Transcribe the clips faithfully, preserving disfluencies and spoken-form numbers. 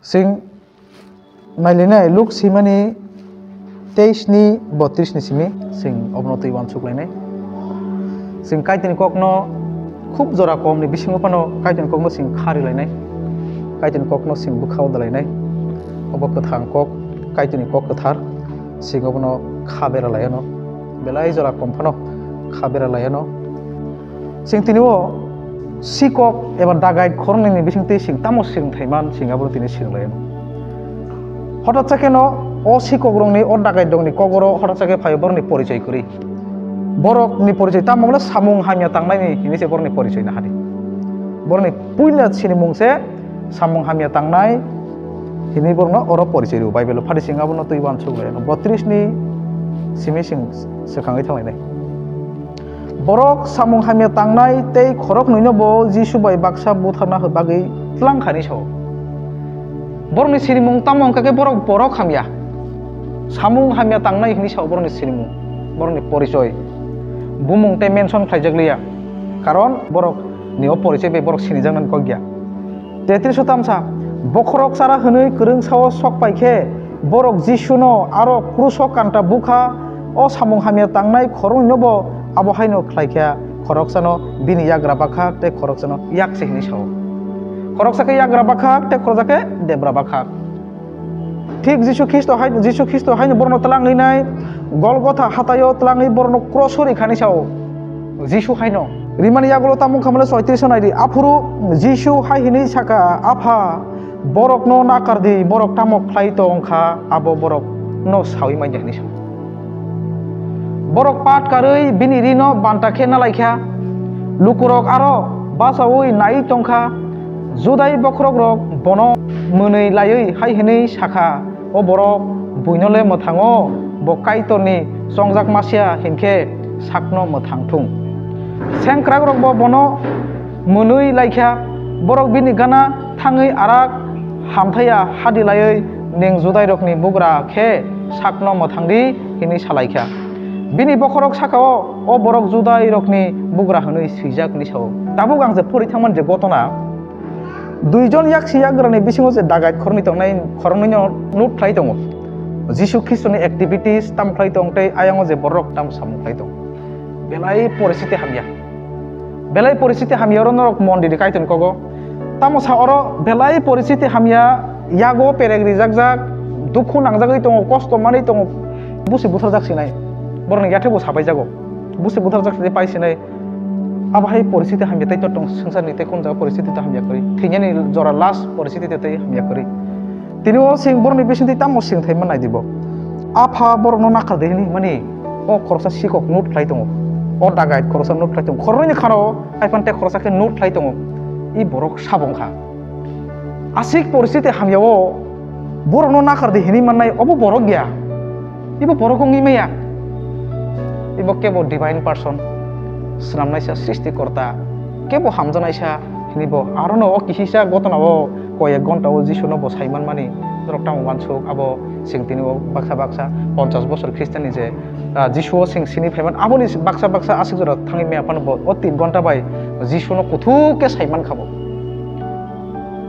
Chwng nailainai Luk swimani teis ni botris ni simi chwng obono twi uansuk lainai. Chwng Kaitorni kokno khub jora kom ni bisingo phano Kaitorni kokno chwng kha ri lainai. Kaitorni kokno chwng bwkha o da lainai. Obo kwthang kok, Kaitorni kok kwthar, chwng obono kha bera lai anw. Belai jora kom phano kha bera lai anw. Chwng tini o sikok eba dagait khoroknwi ni bisingtwi chwng tamo swrwng thai man, chwng abono tini swrwng lai anw. Hotak sa khe no o sikok rokni, o dagait rokni kok oro hotak sa khe phai borokni porichoi kwrwi. Borokni porichoi tamo wngkha samung hamya tangnai ni hinwi se borokni porichoi nahadi. Borokni puila sinimung se samung hamya tangnai hinwi borokno oro porichoi rw Bible o. Phadi chwng abono twi uansuk lai anw. Botris ni simi chwng swkangwi thang lainai. Borok samung hamya tangnai tei khoroknwino bo Jisu bai baksa butharna bagwi tlang kha hinwi sao. Borokni sinimung tamo wngkha khe borok borok hamya. Samung hamya tangnai hinwi sao borokni sinimung, borokni porichoi. Bumung tei mention khlaijak liya. Karon borokni o porichoi bai borok sinijaknani kok ya. Tetris o tamsa, bokhorok chara hwnwi kwrwng sao sok pai khe, borok Jisuno aro kruso kanta bukha, o samung hamya tangnai khoroknwino bo abo haino khlai kha, khoroksano bini yagra bakha tei khoroksano yak se hwnwi sao. Khoroksa khe yagra bakha tei khoroksa khe debra bakha. Thik Jisu Khristo hai, Jisu Khristo haino borokno tlangwi nai Golgotha hataio tlangwi borokno kros o rikha hinwi sao. Jisu haino rimani yagulo tamo wngkha mole soitris o naidi. Aphuru Jisu hai hinwi saka, "Apha, borokno nakar di, borok tamo khlai tong kha, abo borokno saui man ya," hinwi sa. Borok pat karwi bini rino banta khe nalai kha. Lukurok aro bachaui nai tong kha. Judai bokhorokrok bono mwnwi laiwi hai hinwi sa kha, "O borok buino le mwthango, bo Kaitorni chongjak masiya hinkhe sakno mwthang thung." Sengkrakrokbo bono mwnwi lai kha, borok bini gana thangwi arak hamthaiya hadi laiwi, "Nwng Judairokni bugra khe sakno mwthang di," hinwi sa lai kha. Bini bokhorok saka-o, "O borok Judairokni bugra hwnwi swijak," hinwi sa-o. Tabuk ang je phuri thangmani je gotona, duijon yaksi yagrani bisingo je dagait khoroknwi tongnai, khoroknwino note khlai tongo. Jisu Khristoni activities tam khlai tong tei ayang o je borok tam samung khlai tong. Belai poristhiti hamya. Belai poristhiti hamya oro norok mondiri Kaitorni kogo. Tamo sa oro belai poristhiti hamya, yago perek rijakjak, dukhu nangjagwi tongo, kosto manwi tongo. Busi butharjak sinai. Borokni yathebo sapai jago. Busi butharjak sinai, pai sinai. Abo hai poristhiti hamya tei to tong swngcharni tei kung jaga poristhiti to hamya kwrwi. Thwinani jora last poristhiti to tei hamya kwrwi. Tini o sing borokni bisingtwi tamo sing thai man nai di bo. Apha borokno nakar di hini himani o khoroksa sikok note khlai tongo. O dagait khoroksa note khlai tongo. Khoroknwini khano hai phano tei khoroksa khe note khlai tongo. I borok sabo wngkha. Aswk poristhiti hamya o borokno nakar di hinwi mannai obo borok ya. Ibo borok wngwi maya. Ibo kebo divine person, swnamnaisa, srishtikorta, kebo hamjanaisa hinwi bo. Arono o kisisa gotona o koyek gonta o Jisuno bo sai manmani norok tamo uansuk, abo chwng tini o baksa baksa ponchash bosor Khristanni je, ah, Jisuo chwng sini phaiman, aboni baksa baksa aswk jora thangwi maya phano bo o tin gonta bai Jisuno kuthuk khe sai mankha bo.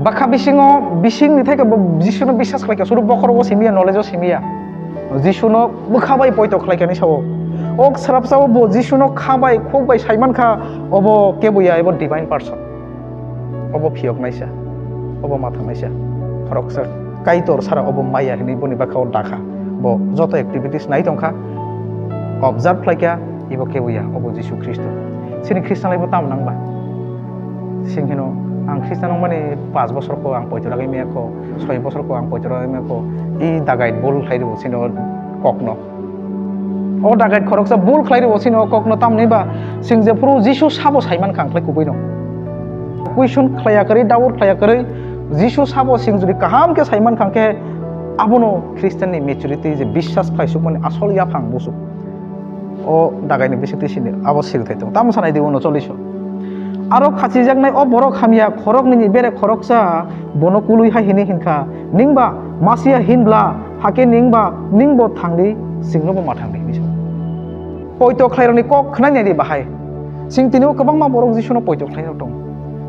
Bakha bisingo, bisingni thai khe bo Jisuno biswas khlai kha, suru bokhorogo simiya, knowledge-o simiya. Jisuno bwkha bai poito khlai kha hinwi sao. O srapsao bo Jisuno kha bai, khuk bai sai mankha, obo kebo ya, ebo divine person. Obo phiyok naisa, obo matha naisa. Khoroksa Kaitor sara obo maya hinwi boni bwkhao dakha. Bo joto activities nai tongkha, observe khlai kha, ibo kebo ya, obo Jisu Khristo. Chini Khristanlaibo tamo nang ba? Sing hino, ang Khristan wngmani paanch bosor ko ang poito ragwi maya ko, soi bosor ko ang poito ragwi maya ko, i dagai bul khlai rwo chini o kokno. O dagai khoroksa bul khlai rwo chini o kokno, tamni ba sing jephuru Jisu sabo sai mankha ang khlai kubui no. Question khlaiya kwrwi, doubt khlaiya kwrwi, Jisu sabo sing jodi kaham khe sai mankha khe, abono Khristanni maturity je biswas khlai sukmani asol yaphang busuk. O dagaini bisingtwi sini abo sirithai tongo. Tamo sanai di uno chollish o. Aro khachijaknai o borok hamya khoroknwini bere khoroksa bono kului hai hini hinkha, "Ningba Masia hinbla, hakhe ningba, ningbo thangdi, chwngnobo ma thangdi," hinwi sa. Poito khlairokni kok khwnai naidi bahai. Chwng tini o kwbangma borok Jisuno poito khlairok tongo.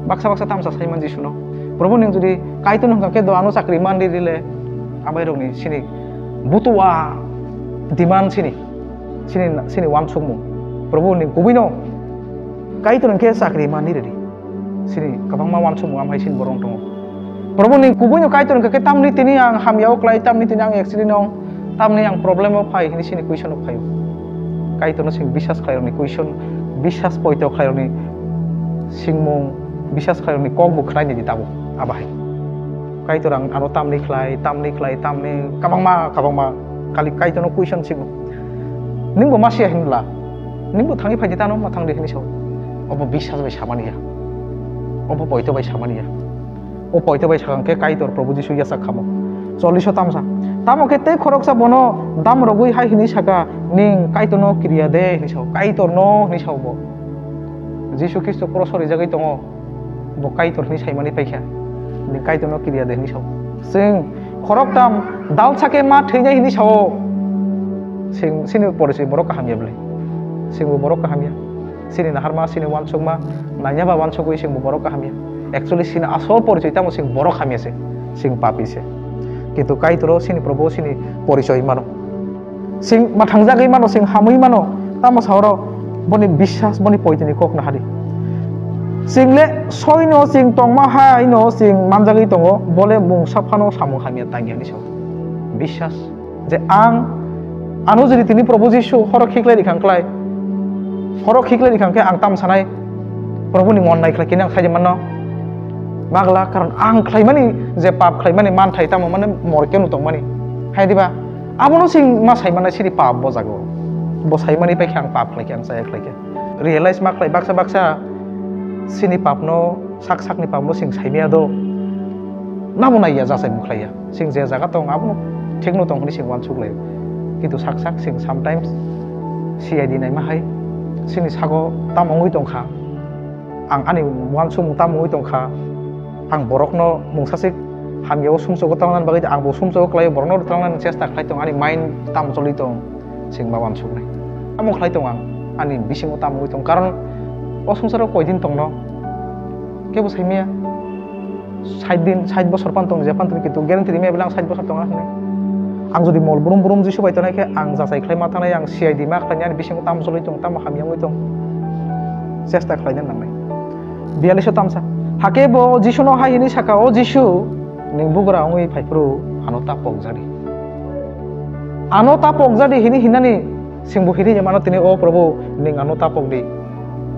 Baksa baksa tamsa saiman Jisuno. Probu ning jodi Kaitor hwnkha khe do ano chakri man di rile, abai rokni sini butua demand sini, sini, sini wansukmung. Probu ning kubuino Kaitor hwnkhe chakri man di ridi. Sini kwbangma wansukmung amhai sini borok tongo. Probu ning kubuino Kaitor hwnkha khe tamni tini ang hamya o klai, tamni tini ang accident ong, tamni ang problem o phai hini sini question o phaio. Kaitorno sing bisas khlairokni question, bisas poito khlairokni singmung, bisas khlairokni kok bo khwnai nidi tabuk abahai. Kaitor ang ano tamni khlai, tamni khlai, tamni kwbangma, kwbangma kali Kaitorno question singo. Ningbo masiya hinla, ningbo thangwi phaidi tano ma thangdi hini sao. Obo bisas bai samani ya. Obo poito bai samani ya. O poito bai sakang khe Kaitor Probu Jisu yasak khamo. Cholliso tamsa. Tamo khe tei khoroksa bono dam rogwi hai hini saka, "Ning Kaitorno kiriya de," hini sao. Kaitorno hini sao bo. Jisu Khristo krosor rijagwi tongo. Bo Kaitor hini saimani paikha. Ning Kaitorno kiriya de hini sao. Chwng khoroktam dalsa khe ma thwinai hini sao. Chwng sini porichoi borok kaham ya bwle. Chwngbo borok kaham ya. Sini naharma, sini wansukma, nanya ba wansukwi singbo borok kaham ya. Actually, sini asol porichoi tamo sing borok hamya se, sing papi se. Kintu Kaitoro sini Probo sini porichoi mano. Sing mathangjagwi mano, sing hamwi mano, tamo saoro boni bisas, boni poitini kok nahadi. Sing le soino sing tongma haino sing manjagwi tongo, bole mungsa phano samung hamya tangya hinwi sao. Bisas. Je ang ano jodi tini Probu Jisu horo khiklai rikha klai, horo khiklai rikha khe ang tam sanai Probu ni mon nai khlai khe ang saidi mano magla, karon ang khlaimani je pap khlaimani manthai tamo mane morke no tongmani hai diba, abono sing ma sai manai sini pap bo jago, bo sai mani pai khe ang pap khlai khe ang chaya khlai khe realize ma khlai baksa baksa sini pap no sak sak ni pap no sing sai maya do nabo nai ya jachai mung khlai ya. Sing je jaga tong abono thikno tong hwnwi sing uansuk lai. Kintu sak sak sing sometimes C I D naima hai sini sago tamo wngwi tong kha. Ang ani uansukmung tamo wngwi tong kha. Ang borokno mungsa se hamya o sumsogo tangnani bagwi ang bo sumsogo khlaio, borokno tangnani chesta khlai tong, ani mind tamo choli tong, sing ma uansuknai. Tamo khlai tong ang, ani bisingo tamo wngwi tong, karon o swngcharo koidin tongno kebo saimaya. Sait din, sait bosor pan tong, je pan tong, kintu guarantee rimaya bwle ang sait bosor tong hinwi. Ang jodi mol brum brum Jisu bai tongnai khe, ang jachai khlai ma thangnai, ang C I D ma khlainai, ani bisingo tamo cholwi tong, tamo hamya wngwi tong. Chesta khlaina nangnai. Biyaliso tamsa. Hakhe bo Jisuno hai hinwi saka, "O Jisu, nwng bugra wngwi phaiphuru ano ta pokjadi. Ano ta pokjadi," hinwi hinani singbo hinwi mano tini, "O Probu, nwng ano ta pokdi."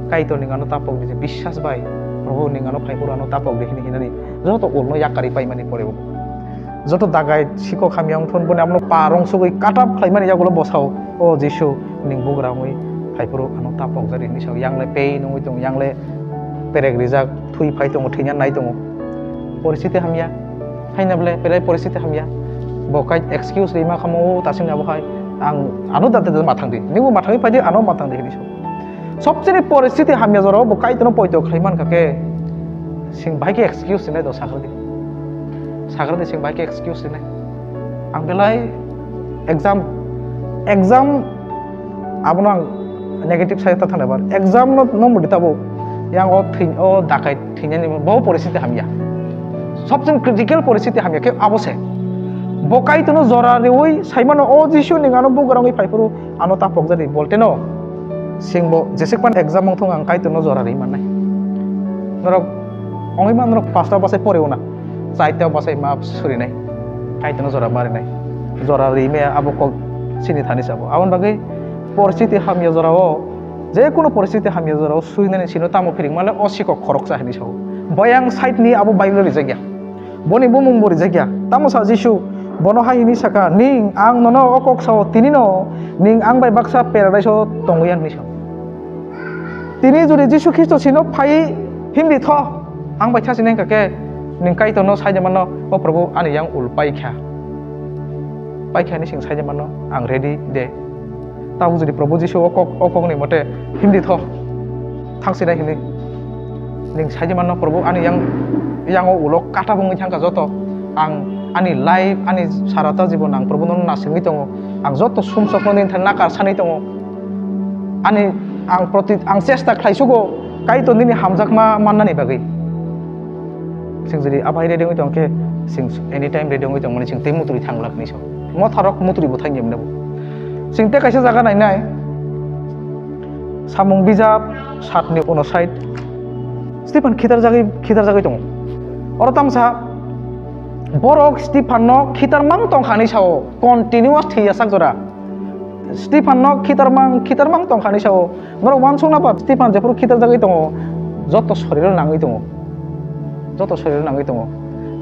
Kaitor nwng ano ta pokdi, je biswas bai, "Probu, nwng ano phaiphuru ano ta pokdi," hinwi hinani joto ulno yakarwi paimani porebo. Joto dagai sikok hamya wngthun boni abono pa rongsugwi katap khlaimani yagulo bosao, "O Jisu, nwng bugra wngwi phaiphuru ano ta pokjadi," hinwi sao. Yang le pain wngwi tongo, yang le perek rijak, thwi phai tongo, thwina nai tongo. Poristiti hamya, haina bole belai poristiti hamya. Bo kai excuse rima khamo, "O tasing abo hai, ang ano da da ma thangdi, ningbo ma thangwi phaidi, ano ma thangdi," hinwi sao. Sobchini poristiti hamya jorao bo Kaitorno poito khlai mankha khe, sing bahai khe excuse rinai do sakradi. Sakradi sing bahai khe excuse rinai. Ang belai exam, exam abono ang negative side ta thangna bar. Exam no, no mudi tabo yang o thin, o dakai thinani bo poristiti hamya. Sobchini critical poristiti hamya khe abo se. Bo Kaitorno jora riwi saimano, "O Jisu, nwng ano bugra wngwi phaiphuru ano ta pokjadi," bolte no singbo jesek pan exam wngthung ang Kaitorno jora ri mannai. Norok wngwi man norok pasta bwsai poriuna, chaita bwsai ma surinai, Kaitorno jora marinai. Jora ri me abo kok sini thani sabo. Aboni bagwi poristiti hamya jorao, je kono poristiti hamya jorao surinani sino tamo phiring male o sikok khoroksa hinwi sao. Boyang side ni abo Bible rijak ya. Boni bumung bo rijak ya. Tamo sa Jisu, bono hai hini saka, "Ning ang nono o kok sao, tini no ning ang bai baksa paradise o tongwi ya," hinwi sao. Tini jodi Jisu Khristo sino phai himdi tho, ang bai thasi nai kha khe, ning Kaitorno sai de mano, "O Probu, ani yang ul pai kha. Pai kha," hinwi sing sai de mano, ang ready de. Tabuk jodi Probu Jisu o kok, o kokni mote himdi tho, thangsinai hinwi. Ning saidi manno, "Probu, ani yang, yango ulo kata bungwi thangkha joto. Ang ani life, ani sarata jibon ang Probu nono nasingwi tongo. Ang joto sumsokno nini thani nakar sanwi tongo. Ani, ang proti, ang chesta khlaisugo Kaitor nini hamjakma mannani bagwi." Chwng jodi abai ready wngwi tong khe, chwng anytime ready wngwi tongmani chwng tei mutri thanglak hinwi sao. Motharok mutri bo thangya mwnabo. Chwng tei kaisa jaga nainai, samung bijap satni uno side. Stephen khitarjagwi, khitarjagwi tongo. Oro tamsa borok Stephen no khitar mang tongkha hinwi sao. Continuous thwi yasak jora. Stephen no khitarmang, khitarmang tongkha hinwi sao. Norok uansukna ba Stephen jephuru khitarjagwi tongo, joto soriro nangwi tongo. Joto soriro nangwi tongo.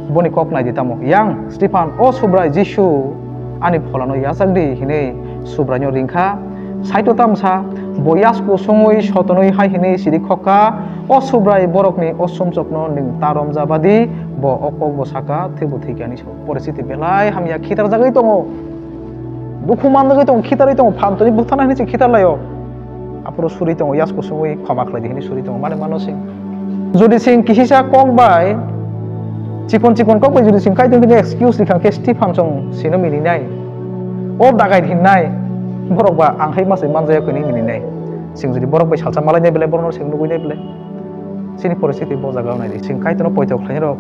Boni kok naidi tamo. Yang Stephen, "O Subrai Jisu, ani pholano yachak di," hinwi Subraino ringkha. Saito tamsa, bo yasku songwi sotonwi hai hinwi siri khokha, "O Subrai, borokni o sumsokno nwng ta romjabadi," bo o kokbo saka, thwibo thwikha hinwi sao. Poristiti belai hamya, khitarjagwi tongo. Dukhu manjagwi tongo, khitarwi tongo, phan toni buthana hinwi se khitar laio. Aphuru suri tongo, yasku songwi khoma khlai di hinwi suri tongo, mane mano se. Jodi chwng kisisa kok bai, chikon chikon kok bai jodi chwng Kaitor thani excuse rikha khe Stephen chwng sino mininai. O dagai hinnai, borok ba ang hai masai manjaya koi hinwi mininai. Chwng jodi borok bai salsa malainai belai, borokno chwng nugwinai belai. Chini poristiti bo jaga nai di. Chwng Kaitorno poito khlainai rok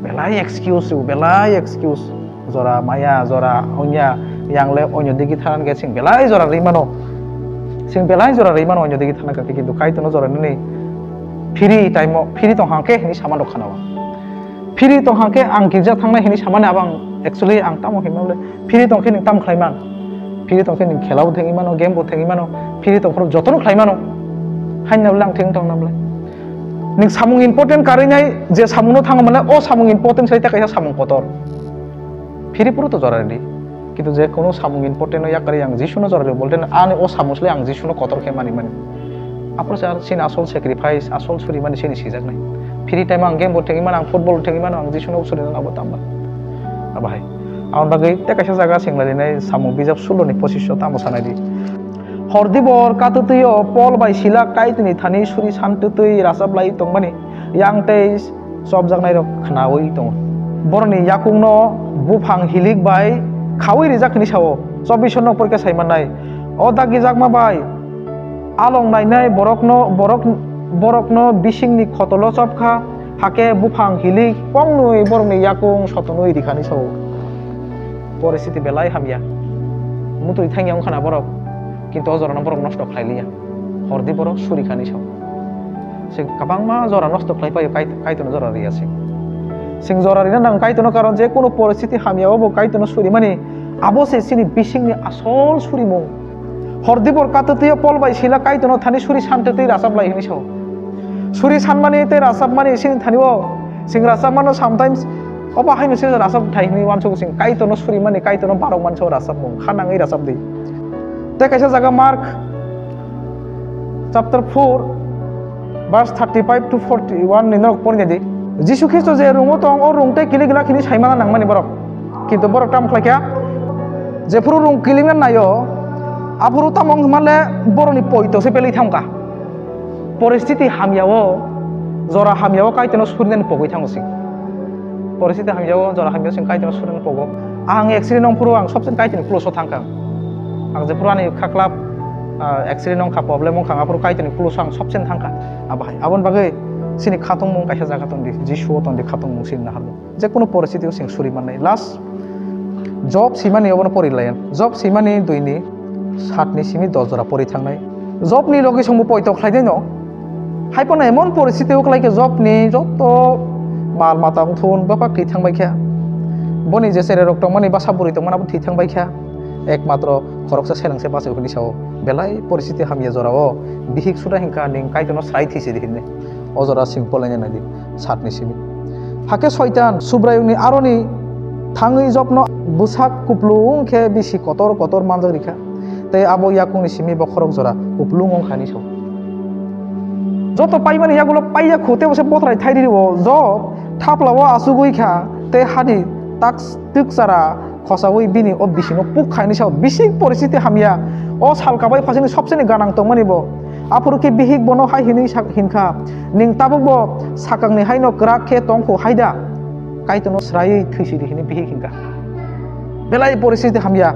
belai excuse rw, belai excuse. Jora maya, jora onya, yang le onyo digi thanan khe chwng belai jora rwi mano. Chwng belai jora rwi mano onyo digi thana khe, kintu Kaitorno jora nini phiri time o, phiri tong hang khe hinwi sama rok khana o. Phiri tong hang khe ang girja thangnai hinwi samani abo ang actually ang tamo hinma le phiri tong khe nwng tamo khlai man. Phiri tong khe nwng khela bo thengwi mano, game bo thengwi mano, phiri tong phuru jotono khlai mano. Haino le ang theng tong na bwle. Nwng samung important karwi nai, je samungno thango mane, o samung important sai ta kaisa samung kotor. Phiri phuru to jora rwdi. Kintu je kono samung important no yakarwi ang Jisuno jora rw bolte ani o samung sle ang Jisuno kotor khe mani mani. Aphuru se ar chini asol sacrifice, asol suri mani chini sijaknai. Free time ang game bo thengwi mano, ang football thengwi mano, ang Jisuno suri nang abo tamba. Abo hai. Aboni bagwi tei kaisa jaga senglainai samung bijap suloni pochisho tamo sanai di. Hor dibor katwtwi o Pol bai Sila Kaitorni thani suri santwtwi rachaplai tongmani yang tei chopjaknairok khnaui tongo. Borokni yakungno buphang hilik bai khaui rijak hinwi sao. Chobbish nok porikha sai mannai. O dagijakma bai along nainai borokno, borok, borokno bisingni khotolo chopkha, hakhe buphang hilik pongnwi borokni yakung sotonwi rikha hinwi sao. Poristiti belai hamya. Mutwi thangya wngkha na borok, kintu o jorano borok nosto khlai liya. Hor di borok suri kha hinwi sao. Chwng kwbangma jora nosto khlai paio, Kait-, Kaitorno jora riya se. Chwng jora rina nang Kaitorno, karon je kono poristiti hamya o bo Kaitorno surimani, abo se chini bisingni asol surimung. Hor dibor katwtwi o Pol bai Sila Kaitorno thani suri santwtwi rachaplai hinwi sao. Suri sanmani tei rachapmani chini thani o chwng rachapmano sometimes obo haino se rachap thai hinwi uansukgo chwng Kaitorno surimani, Kaitorno barokmani sao rachapmung. Kha nangwi rachap di. Tei kaisa jaga Mark chapter four, verse thirty-five to forty-one ni norok porina di. Jisu Khristo je rungo tong, o rung tei kilik glak hinwi saimana nangmani borok. Kintu borok tamo khlaikha? Jephuru rung kilikna naio, aphuru tamo wngkha manle borokni poito se belwi thangkha. Poristiti hamya o, jora hamya o Kaitorno surinani pogwi thango chwng. Poristiti hamya o, jora hamya o chwng Kaitorno surinani pogo. Ang accident wngphuru ang sobse Kaitorni close o thangkha. Ang jephuru ani khaklap, ah, accident wngkha, problem wngkha, aphuru Kaitorni close o ang sobse thangkha. Abo hai. Aboni bagwi chini khatungmung kaisa jaga tongdi, Jisu o tongdi khatungmung chini naharmung. Jekunu poristiti o chwng suri mannai. Last, Job simani obono pori lai. Job simani dui ni saat ni simi dos jora pori thangnai. Job ni logi songbo poito khlai deno. Hai phano emon poristiti o klai khe Job ni joto mal mata wngthun bapha thwi thangbai kha. Boni je cherairok tongmani basa bwrwi tongmani abo thwi thangbai kha. Ekmatro khoroksa seleng se bachai hwnwi sao. Belai poristiti hamya jora o bihik suda hinkha ning Kaitorno srai thwi sidi hinwi. O jora simple wngya naidi, satni simi. Hakhe Soitan Subraiyungni aroni thangwi Jobno bwsak kuplung khe bisi kotor kotor manjak rikha, tei abo yakungni simi bokhorok jora kuplung wngkha hinwi sao. Joto paimani yagulo paiya khu, tei bo se bothrai thai riro. Job thaplao achugwi kha, tei hani tak twk chara khosaui bini o bisingno puk khaini sao. Bising poristiti hamya. O sal kabai phasini sobseni ganang tongmani bo. Aphuru khe bihik bono hai hinwi sak-, hinkha, "Nwng tabukbo sakangni haino kwrak khe tongkhu hai da? Kaitorno sraiwi thwisidi," hinwi bihik hinkha. Belai poristiti hamya,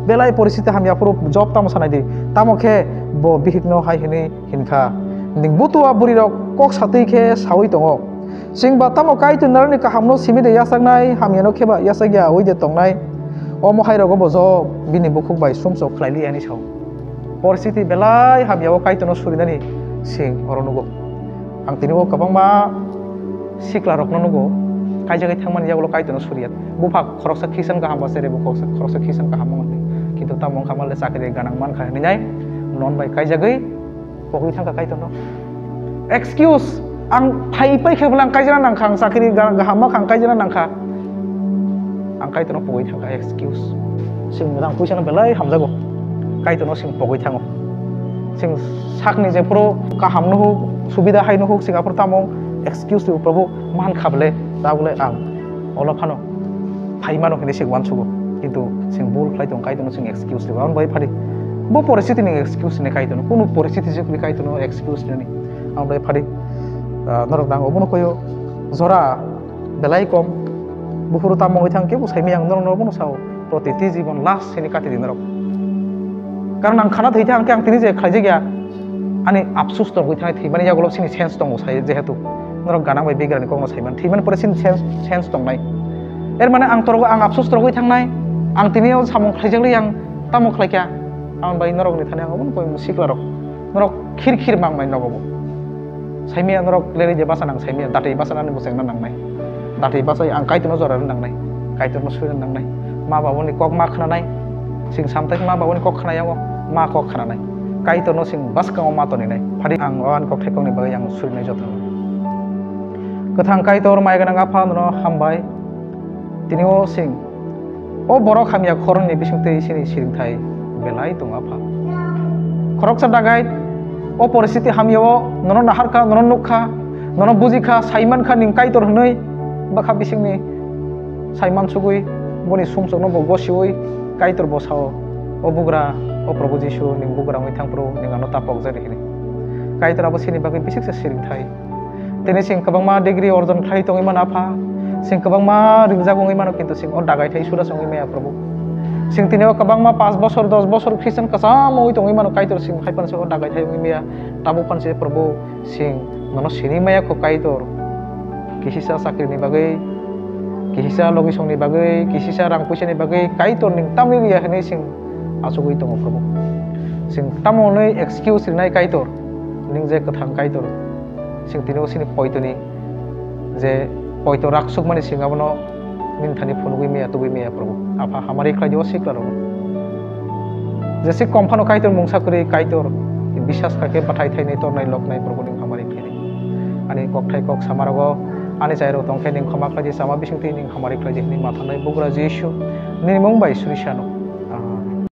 belai poristiti hamya phuru Job tamo sanai di. Tamo khe bo bihikno hai hinwi hinkha, "Nwng butua bwrwirok kok satwi khe saui tongo. Chwng ba tamo Kaitor narwkni kahamno simi de yachaknai, hamyano khe ba yachak ya ui de tongnai. Omo hai rogo bo jo bini bukhuk bai sumsok khlai li ani sao. Poristhiti belai hamya o Kaitorno surinani chwng oro nugo. Ang tini o kwbangma sikla rokno nugo, kaijagwi thangmani yagulo Kaitorno suriya. Buphang khoroksa khisan kaham ba, chwrai bo khoroksa, khoroksa khisan kaham wng, kintu tamo wngkha male chakri ganang mankha hinwi nai non bai kaijagwi pogwi thangkha Kaitorno. Excuse, ang phai pai khe bwle ang kaijana nangkha, ang chakri ga-, kaham ma kha, ang kaijana nangkha. Ang Kaitorno pogwi thangkha, excuse. Chwng rang puisano belai hamjago. Kaitorno chwng pogwi thango. Chwng sakni jephuru kaham nuhuk, subida hai nuhuk, chwng aphuru tamo excuse rw, Probhu, mankha bwle, ta bwle ang olo phano phai mano hinwi se uansugo. Kintu chwng bul khlai tong, Kaitorno chwng excuse rw. Ang bai phadi. Bo poristhiti ni excuse ni Kaitorno. Kunu poristhiti se kuli Kaitorno excuse ni. Ang bai phadi. Ah, norok dang obono koyo jora belai kom. Buphuru tamo wngwi thang kebo saimaya ang norokno obono sao. Protiti jibon last sini kati di norok. Karon ang khana thwi thang khe ang tini je khlaijak ya. Ani apsus torgwi thangnai thwimani yagulo sini sense tongo sai jehetu. Norok ganang bai bigrani kokno saiman. Thwimani pore sini sense, sense tongnai. Er mane ang torgo, ang apsus torgwi thangnai. Ang tini o samung khlaijak li ang tamo khlaikha. Ang bai norokni thani ang obono koi sikla rok. Norok khir khir mang mai nogo bo. Saimaya norok lele je basa nang saimaya, dati basa nani bo chengna nangnai. Dati basa ang Kaitorno jora rw nangnai. Kaitorno sui rw nangnai. Ma babuni kok ma khnanai. Sing samtai ma babuni kok khna yango, ma kok khnanai. Kaitorno sing bwskango ma toninai. Phadi ang o ani kok thai kokni bagwi ang surinai joto. Kwthang Kaitor mai gwnang Apha nono hambai. Tini o sing. O borok hamya khoroknwi bisingtwi sini siringthai belai tongo Apha. Khoroksa dagai o poristhiti hamya o nono naharkha, nono nukkha, nono bujikha, saimankha ning Kaitor hwnwi bwkha bisingni saimansugwi boni sumsokno bo gosiwi Kaitor bo sao, "O bugra, o Probhu Jisu, ning bugra wngwi thang phuru ning ano ta pokjani," hwnwi. Kaitor abo sini bagwi bisiksa siringthai. Tini sing kwbangma degree orjon khlai tongwi mano Apha, sing kwbangma ringjak wngwi mano, kintu sing o dagai thai sura se wngwi maya Probhu. Sing tini o kwbangma panch bosor, dos bosor Christian kwcham wngwi tongwi mano, Kaitor sing hai phano se o dagai thai wngwi maya, tabuk phano se Probhu sing nono sini maya kho Kaitor. Kisisa chakrini bagwi, kisisa logisongni bagwi, kisisa rang puisani bagwi Kaitor ning tamwi ya hwnwi sing achugwi tongo Probhu. Sing tamo hwnwi excuse rinai Kaitor, ning je kwthang Kaitor. Sing tini o sini poitoni je poito raksukmani sing abono nini thani phunugwi maya, tubui maya Probhu. Apha hamari khlai di o sikla rok. Jesi kom phano Kaitor mungsa kwrwi Kaitor bisas kha khe bwthai thainai tornai loknai Probhu ning hamari khlai di. Ani kokthai kok sama rogo ani chai rok tong khe ning khoma khlai di, chama bising twi ning hamari khlai di hwnwi ma thanai bugra Jisu nini mung bai suri sano.